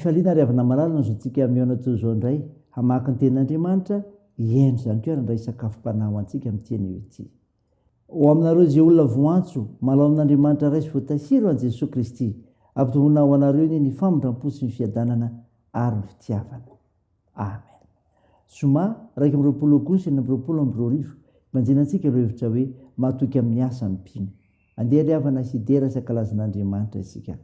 Fifaliana ry havana malala no azontsika mihaona toy izao indray, hamaky ny Tenin'Andriamanitra, hihaino izany koa ary handray sakafom-panahy ho antsika amin'ity anio ity. Ho aminareo izay olona voantso, malao amin'Andriamanitra Ray sy voatahiry ho an'i Jesoa Kristy, ampitomboina ho anareo anie ny famindram-po sy ny fiadanana ary ny fitiavana. Amen. Zoma, 21 Aogositra 2026, Ibanjina antsika ireo hevitra hoe matoky amin'ny asa ny mpino. Andeha ry havana hidera sy hankalaza an'Andriamanitra isika.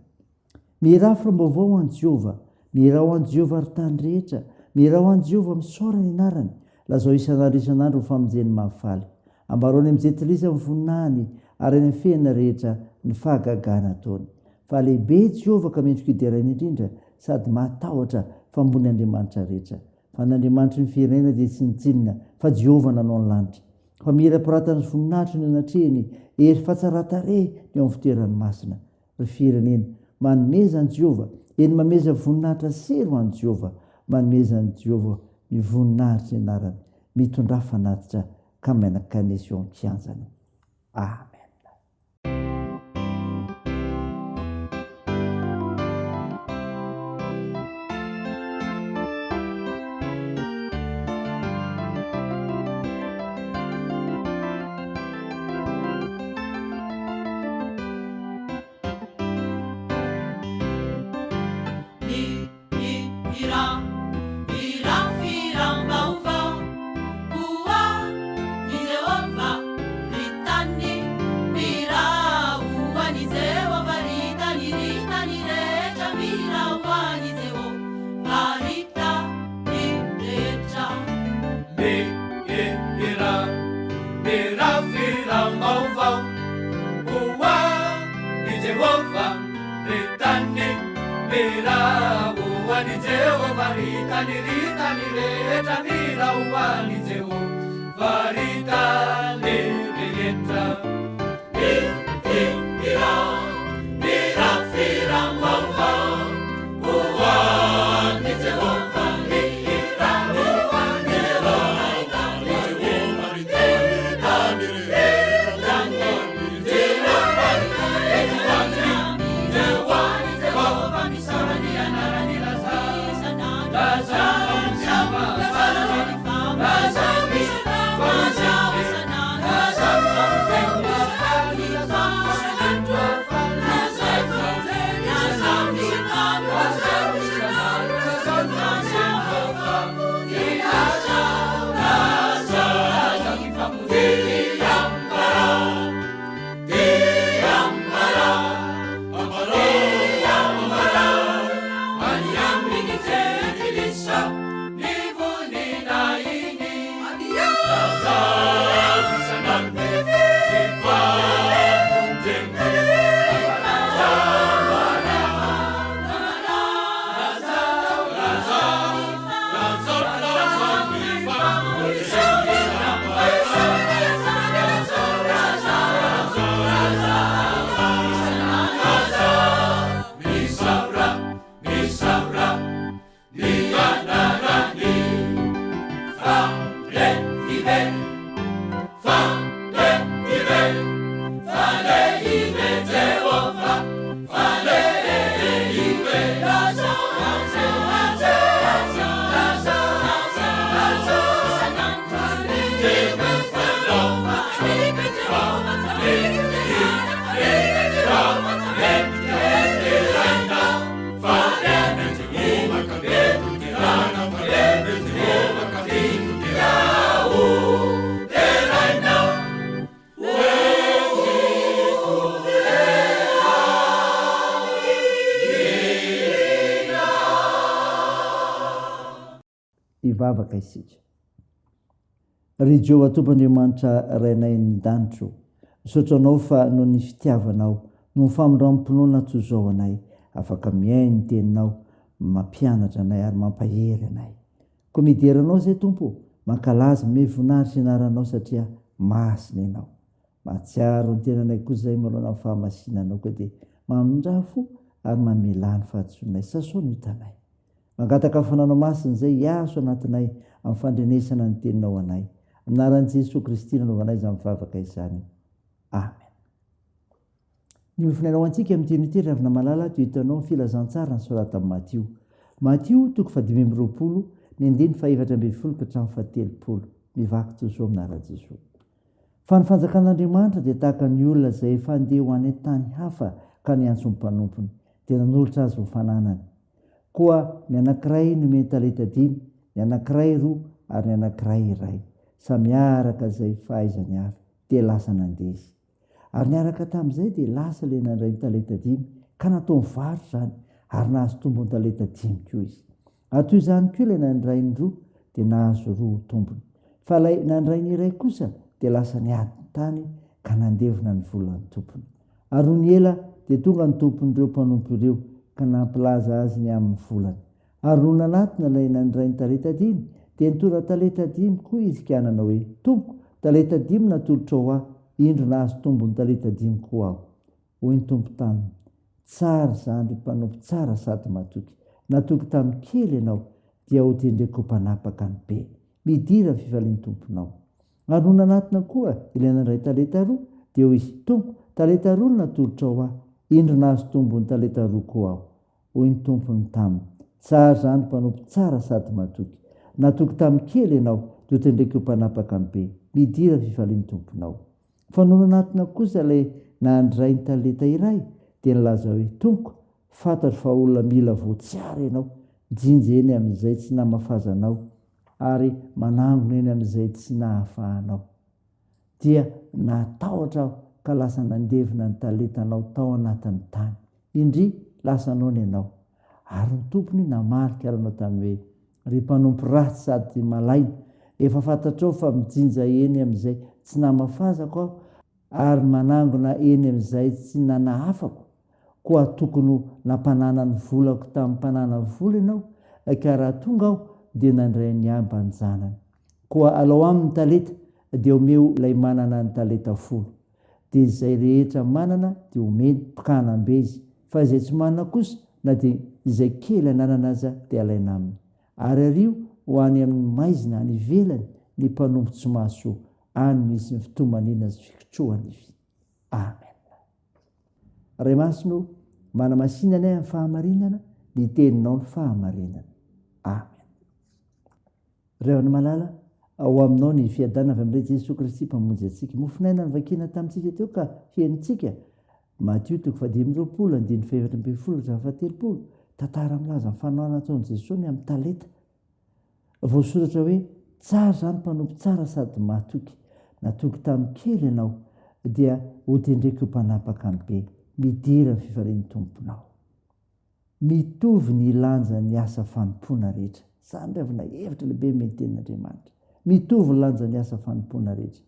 Mihirà firam-baovao ho an'i Jehovah, mihirà ho an'i Jehovah ry tany rehetra, mihirà ho an'i Jehovah, misaora ny anarany, lazao isan'andro isan'andro ny famonjeny mahafaly. Ambarao any amin'ny jentilisa ny voninahiny, ary any amin'ny fehina rehetra ny fahagagana ataony. Fa lehibe i Jehovah ka mendrika hoderaina indrindra, sady mahatahotra fa ambony andriamanitra rehetra. Fa ny Andriamanitry ny firenena dia tsinontsinona, fa Jehovah nanao ny lanitra. Fa mihira-piratana sy voninahitra no eo anatrehiny, hery fahatsaran-tarehy ny eo amin'ny fitoerany masina. Ry firenena, manomeza an'i Jehovah, eny mameza voninahitra sery ho an'i Jehovah, manomeza an'i Jehovah ny voninahitry ny anarany, mitondrà fanatitra ka mianakanesy eo an-kianjany. Amen. Hivavaka isika. Ry Jehovah Tompo Andriamanitra Rainay any an-danitra ô, misaotra Anao fa noho ny fitiavanao, noho ny famindram-pinoana toy izao anay, afaka mihaino ny Teninao, mampianatra anay ary mampahery anay. Koa midera Anao izay Tompo ô, mankalaza, manome voninahitra ny anaranao satria masina Ianao. Mahatsiaro ny tenanay koa izay manoloana ny fahamasinanao koa dia mamindrà fo ary mamelà ny fahadisoanay, sasao ny otanay. Mangataka fananao masina izay hiaso anatinay amin'ny fandrenesana ny teninao anay. Amin'ny anaran'i Jesoa Kristy nanaovanay izany vavaka izany. Amen. Ny hofonaina ho antsika amin'ity anio ity ry havana malala dia hitanao ny filazantsara nosoratan'i Matio. Matio toko fahadimy amby roapolo, ny andininy faha-14 ka hatramin'ny faha-30. Mivaky toy izao amin'ny anaran'i Jesoa. Fa ny fanjakan'Andriamanitra dia tahaka ny olona izay efa handeha ho any an-tany hafa ka niantso ny mpanompony, dia nanolotra azy ho fananany. Koa ny anankiray nomeny talenta dimy, ny anankiray roa, ary ny anankiray iray, samy araka izay fahaizany avy, dia lasa nandeha izy. Ary niaraka tamin'izay dia lasa ilay nandray ny talenta dimy, ka nataony varotra izany, ary nahazo tombony talenta dimy koa izy. Ary toy izany koa ilay nandray ny roa dia nahazo roa ho tombony. Fa ilay nandray ny iray kosa dia lasa niady ny tany ka nandevona ny volan'ny tompony. Ary nony ela dia tonga ny tompon'ireo mpanompo ireo ka nampilaza azy ny amin'ny volany. Ary nony nanatona ilay nandray ny talenta dimy, dia nitondra talenta dimy koa izy ka nanao hoe, Tompoko, talenta dimy natolotrao ahy, indro nahazo tombony talenta dimy koa aho. Hoy ny Tompo taminy, Tsara izany, ry mpanompo tsara sady matoky. Natoky tamin'ny kely ianao, dia hotendreko ho mpanapaka ny be. Midira ny fifalian'ny Tomponao. Ary nony nanatona koa ilay nandray talenta roa, dia hoy izy, Tompoko, talenta roa no natolotrao ahy, indro nahazo tombony talenta roa koa aho. Hoy ny tompony taminy, Tsara izany, mpanompo tsara sady matoky. Natoky tamin'ny kely ianao, dia hotendreko ho mpanapaka ny be. Midira ny fifalian'ny Tomponao. Fa nony nanatona kosa ilay nandray ny talenta iray, dia nilaza hoe, Tompoko, fantatro fa olona mila voatsiary ianao, mijinja eny amin'izay tsy namafazanao, ary manangona eny amin'izay tsy nahafahanao. Dia natahotra aho ka lasa nandevina ny talentanao tao anatin'ny tany. Indry, lasa noana ianao. Ary ny tompony namaly ka nanao taminy hoe, Ry mpanompo ratsy sady malaina, efa fantatrao fa mijinja eny amin'izay tsy namafazako aho ary manangona eny amin'izay tsy nanahafako, koa tokony ho nampanana ny volako tamin'ny mpanana vola ianao, ka raha tonga aho dia nandray ny ahy mban-janany. Koa alao aminy ny talenta, dia omeo ilay manana ny talenta folo. Dia izay rehetra manana dia omeny, ka hanam-be izy, fa izay tsy manana kosa, na dia izay kely ananana aza dia alaina aminy. Ary ario ho any amin'ny maizina any ivelany ny mpanompo tsy mahasoa, any misy ny fitomaniana sy fikitroha-nify. Amen. Ray Masina ô, manamasina anay amin'ny fahamarinana, ny teninao ny fahamarinana. Amen. Ray havana malala, ao aminao ny fiadanana avy amin'ilay Jesoa Kristy Mpamonjy antsika. Mofon'aina novakiana tamintsika teo ka henontsika. Matio toko fahadimy amby roapolo, andininy fahefatra ambin'ny folo hatramin'ny faha-telopolo. Tantara milaza ny fanoharana nataon'i Jesoa ny amin'ny talenta. Voasoratra hoe, Tsara izany mpanompo tsara sady mahatoky. Natoky tamin'ny kely ianao, dia hotendreko ho mpanapaka ny be. Midira ny fifalian'ny Tomponao. Mitovy ny lanjan'ny asa fanompoana rehetra. Izany ry havana hevitra lehibe omen'ny Tenin'Andriamanitra. Mitovy ny lanjan'ny asa fanompoana rehetra.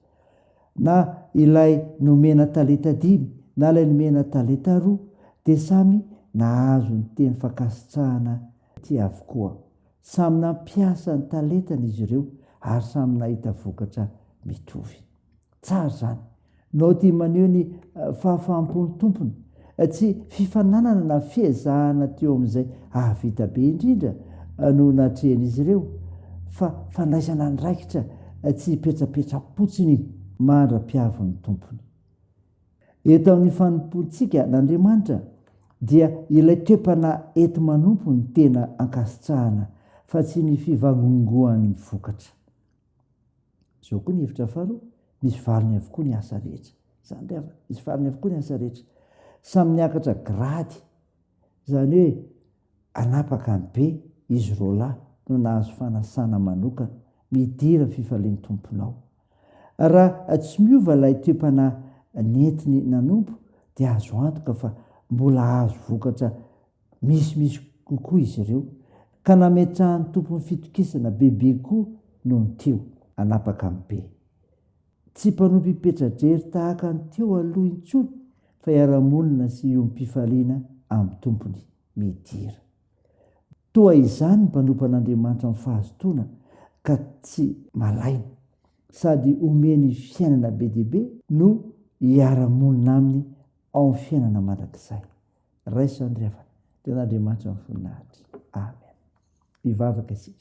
Na ilay nomena talenta dimy na ilay nomena talenta roa dia samy nahazo ny teny fankasitrahana ity avokoa. Samy nampiasa ny talentany izy ireo ary samy nahita vokatra mitovy. Tsara izany. Naoty maneho ny fahafaham-pon'ny tompony. Tsy fifaninanana na fiezahana teo amin'izay hahavita be indrindra no natrehin'izy ireo, fa fandraisana andraikitra tsy hipetrapetra-potsiny mandra-piavin'ny tompony. Eto amin'ny fanompoantsika an'Andriamanitra dia ilay toe-panahy enti-manompo no tena ankasitrahana fa tsy ny fivangongoan'ny vokatra. Izao koa ny hevitra faharoa, misy valiny avokoa ny asa rehetra. Izany ry havana, misy valiny avokoa ny asa rehetra. Samy niakatra grady, izany hoe anapaka ny be izy roalahy no nahazo fanasana manokana, midira ny fifalian'ny Tomponao. Raha tsy miova ilay toe-panahy nentiny nanompo dia azo antoka fa mbola hahazo vokatra Misimisy kokoa izy ireo, ka nametrahan'ny tompony fitokisana bebe koa noho ny teo. Hanapaka ny be. Tsy mpanompo hipetra-drery tahaka ny teo aloha intsony fa hiara-monina sy hiombom-pifaliana amin'ny tompony. Midira. Toa izany ny mpanompo an'Andriamanitra amin'ny fahazotoana ka tsy malaina, sady omeny fiainana be dia be no hiara-monina aminy ao amin'ny fiainana mandrakizay. Raiso izany ry havana. Dia an'Andriamanitra ny voninahitra. Amen. Hivavaka isika.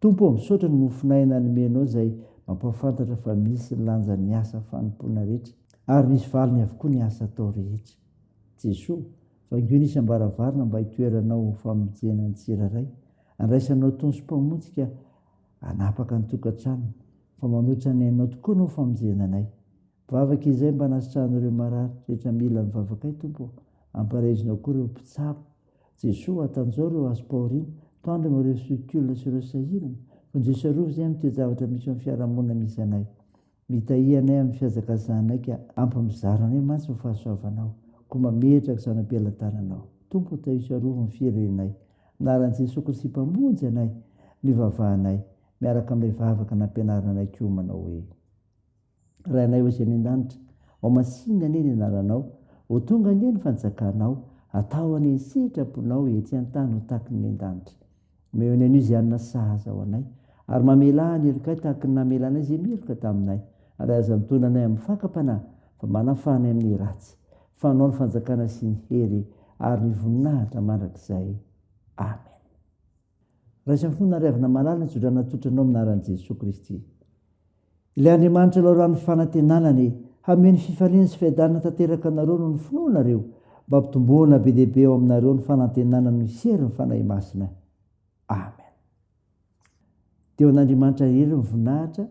Tompo ô, misaotra ny mofon'aina nomenao izay mampahafantatra fa misy ny lanjan'ny asa fanompoana rehetra ary misy valiny avokoa ny asa atao rehetra. Jesoa, Vangio ny isam-baravarana mba hitoeranao ho famonjena ny tsirairay. Andraisanao tony sy Mpamonjy ka hanapaka ny tokantranony, fa manohitra ny ainao tokoa anao ho famonjena anay. Mivavaka izay mba hanasitrahana ireo marary rehetra mila ny vavakay Tompo ô. Amparezinao koa ireo mpitsabo. Jesoa atanjao ireo azom-pahoriana, tandremo ireo zokiolona sy ireo sahirana. Vonjeo sy arovy izay amin'ny toe-javatra misy eo amin'ny fiarahamonina misy anay. Mitahia anay amin'ny fihazakazahanay ka ampy mizara anay mantsy ny fahasoavanao. Koa mametraka izany am-pelatananao. Tompo ô tahio sy arovy ny firenenay. Anaran'i Jesoa Kristy Mpamonjy anay no ivavahanay, miaraka amin'ilay vavaka nampianarina anay koa manao hoe. Rainay ho izay any an-danitra, ho masinina anie ny anaranao, ho tonga anie ny fanjakanao, atao anie ny sitraponao ety an-tany ho tahaky ny any an-danitra. Omeo anay anio izay hanina sahaza ho anay, ary mamelà ny helokay tahaky ny namelanay izay meloka taminay, ary aza mitondra anay amin'ny fakam-panahy, fa manafaha anay amin'ny ratsy. Fa Anao ny fanjakana sy ny hery ary ny voninahitra mandrakizay. Amen. Raiso amin'ny finoana ry havana malala ny tsodrano atolotra anao amin'ny anaran'i Jesoa Kristy. Ilay Andriamanitra loharanon'ny fanantenana anie hanome ny fifaliana sy fiadanana tanteraka anareo noho ny finoanareo, mba hampitomboana be dia be ao aminareo ny fanantenana noho ny herin'ny Fanahy Masina. Amen. Dia ho an'Andriamanitra irery ny voninahitra,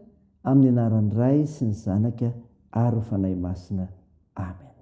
amin'ny anaran'ny Ray sy ny Zanaka ary ny Fanahy Masina. Amen.